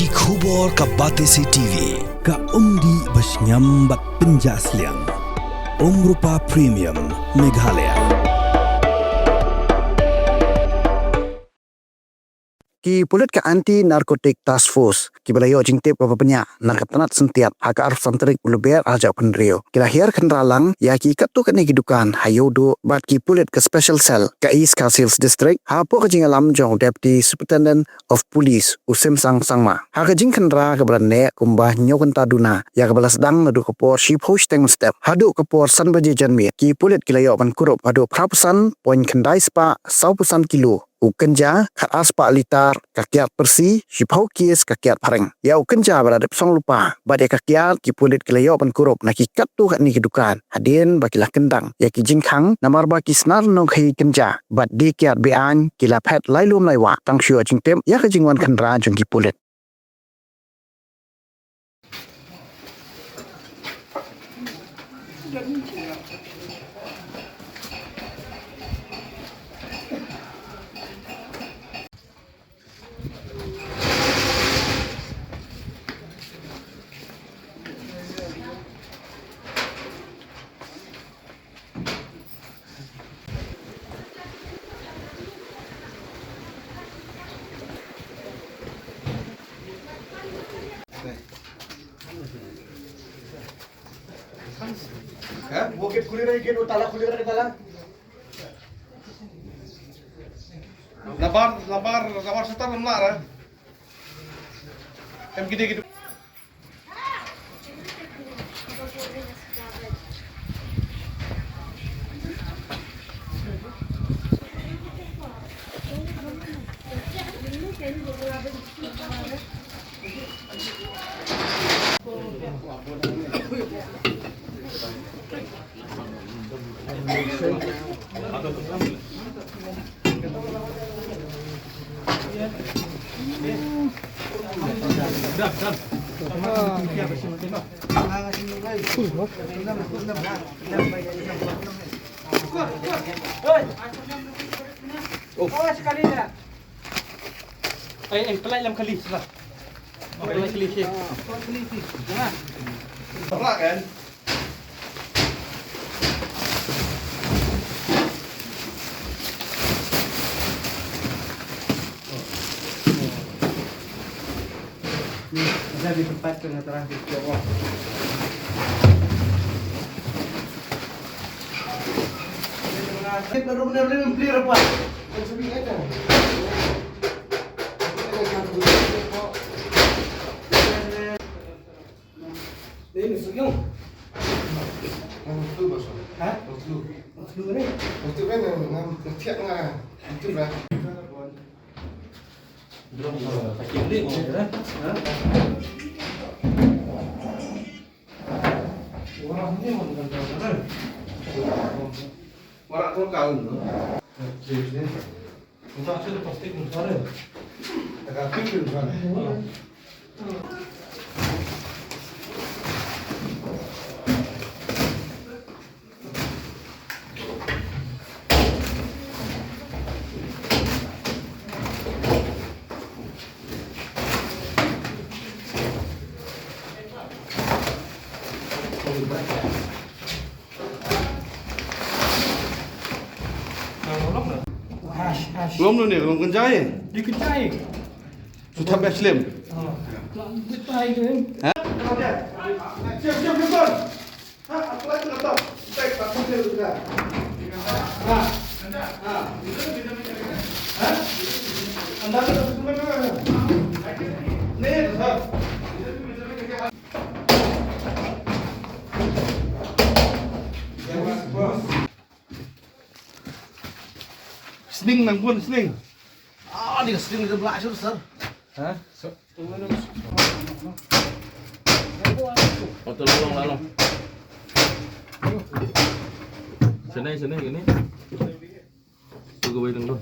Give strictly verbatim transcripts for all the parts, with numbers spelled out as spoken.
Ki khubor ka Batesi T V, ka umdih ba shngiam bad pynjah sliang. Umrupa Premium, Meghalaya. Ki pulit ka Anti Narcotic Task Force kiba la ïoh jingtip kaba bniah na ka tnat syntiat ha ka arphew san tarik u Lber arhajar arphew hynriew ki la hiar khynra lang ïa ki katto katne ki dukan ha Ïewduh bad ki pulit ka Special Cell ka East Khasi Hills District hapoh ka jingïalam jong u Deputy Superintendent of Police u Simsang Sangma. Ha ka jingkhynra kaba la neh kumba hynñiew kynta duna ïa kaba la sdang naduh ka por shiphew shiteng mynstep haduh ka por san baje janmiet, ki pulit ki la ïoh ban kurup haduh phra phew san point khyndai spah saw phew san kilo, u kynja khat ar spah litar, ka kiad pyrsi shiphew kis, ka kiad phareng. Ïa u kynja ba la dep song lypa bad ïa ka kiad ki pulit ki la ïoh ban kurup na ki katto katne ki dukan hadien ba ki la kyndang ïa ki jingkhang namar ba ki snar nongkhaïi kynja bad die kiad be-aiñ ki la phet lai lum lai wah. Tang shu ïoh jingtip ïa ka jingwan khynra jong ki pulit. Hah? Wo gate khuli rahe, gate wo tala khuli rahe, tala. Labar, labar, labar setar lam lara. Em gidi gidi. Ai, ai, pynlait lam kali, sila. Pynlait kali shi. Pynlait kali shi. Jangan. Pynlait kan? Ni, ada di tempat tengah-tengah di Jawa. Ini tengah, ini baru benar-benar beli rapat. Bukan sendiri aja. Ini masuk yung. Yang betul, Bos. Hah? Betul. Betul ni. Betul kan yang, yang ketiak lah. Betul lah. Lom nu ne, lom kynjai. Di kynjai. Su thap best lem. Ha? Sning nang bun sning. Ah, ni sning ni bla sure sir. Ha? Oto lalong lalong. Sini sini gini. Tu gawai dong dong.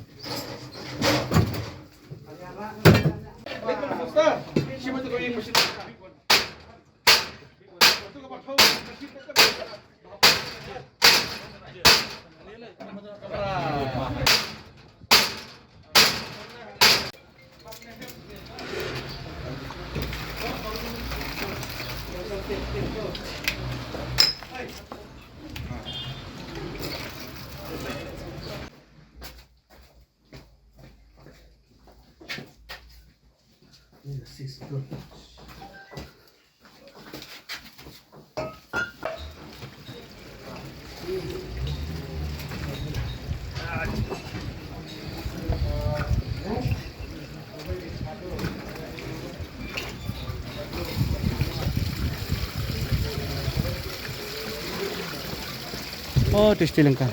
Oh, Tasty Lanka.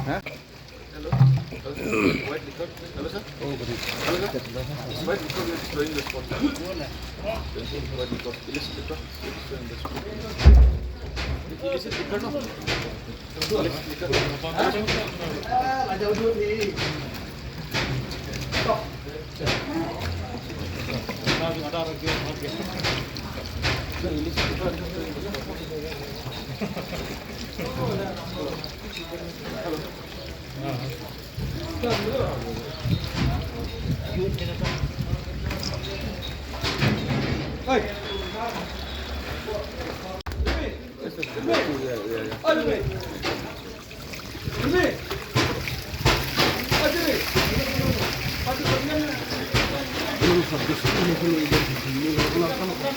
Huh? Hello? White liquor. Hello, sir. Oh, good evening. Hello, sir. White liquor is showing the spot. White liquor. Illicit liquor is showing the spot. Illicit liquor, no? Illicit liquor.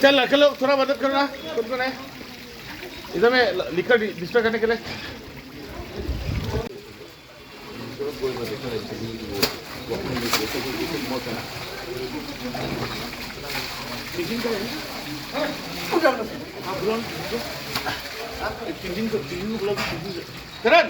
चल, खलो, थोड़ा मदद करो ना, खुद को नहीं। इधर में ल-, लिकर डि-, डिस्टर्ब करने के लिए। करण!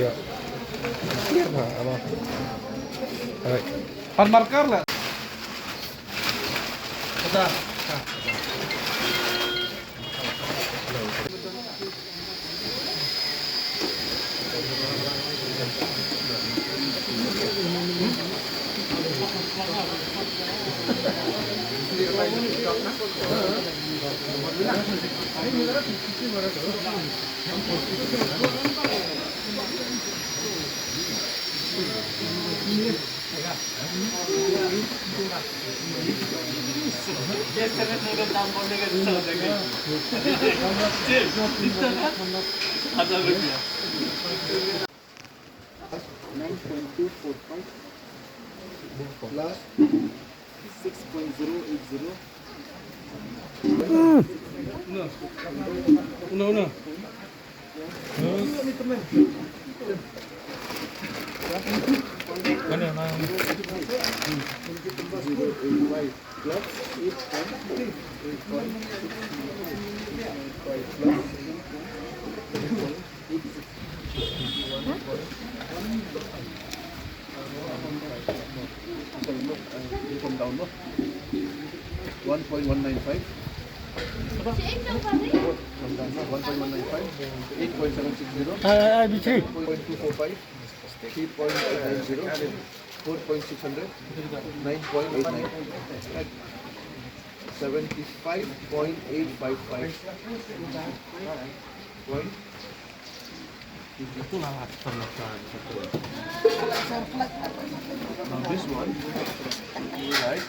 Iya. Iya, Pak, apa? Alright. Pan markar lah. Kata. Nine point two four five plus six point zero eight zero. Una, una. One point one nine five. One point one nine five, eight point seven six zero, I, I, I B three. Point two four five, three point eight nine zero, four point six hundred, nine point eight nine, seventy-five point eight five five. Point. Now this one, right?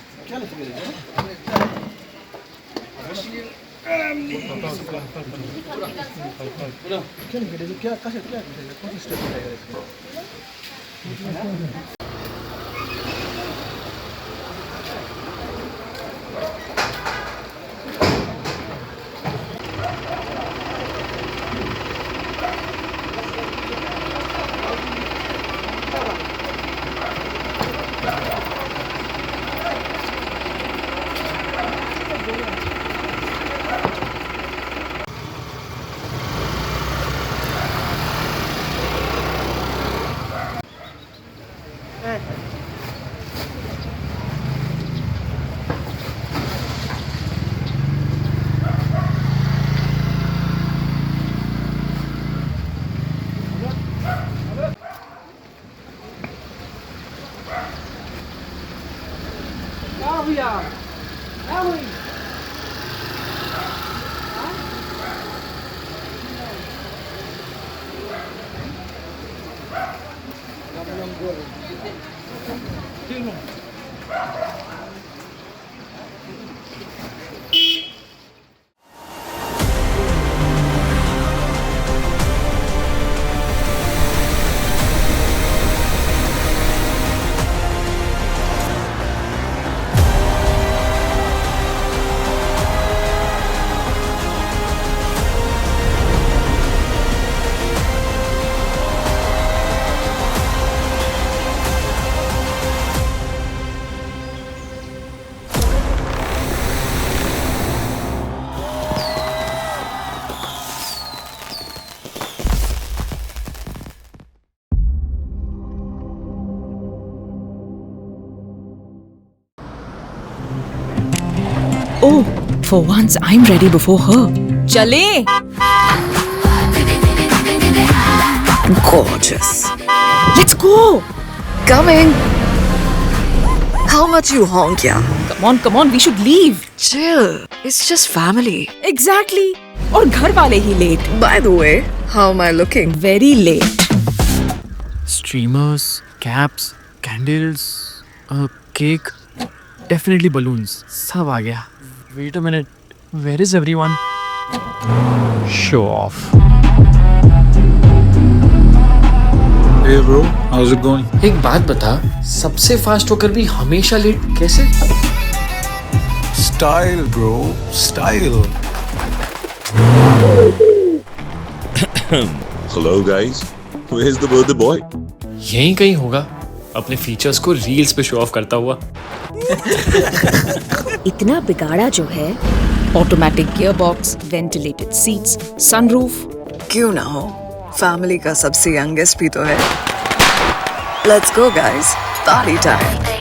Oh, for once I'm ready before her. चले। Gorgeous. Let's go. Coming. How much you honk, yeah? Come on, come on, we should leave. Chill. It's just family. Exactly. और घर वाले ही late. By the way, how am I looking? Very late. Streamers, caps, candles, a cake, definitely balloons. सब आ गया. Wait a minute. Where is everyone? Show off. Hey bro, how's it going? एक बात बता, सबसे फास्ट होकर भी हमेशा लेट कैसे? Style bro, style. Hello guys, where's the birthday boy? यहीं कहीं होगा, अपने फीचर्स को रील्स पे शो ऑफ करता हुआ. इतना बिगाड़ा जो है. Automatic gearbox, ventilated seats, sunroof. क्यों ना हो, फैमिली का सबसे यंगेस्ट भी तो है. Let's go guys, party time.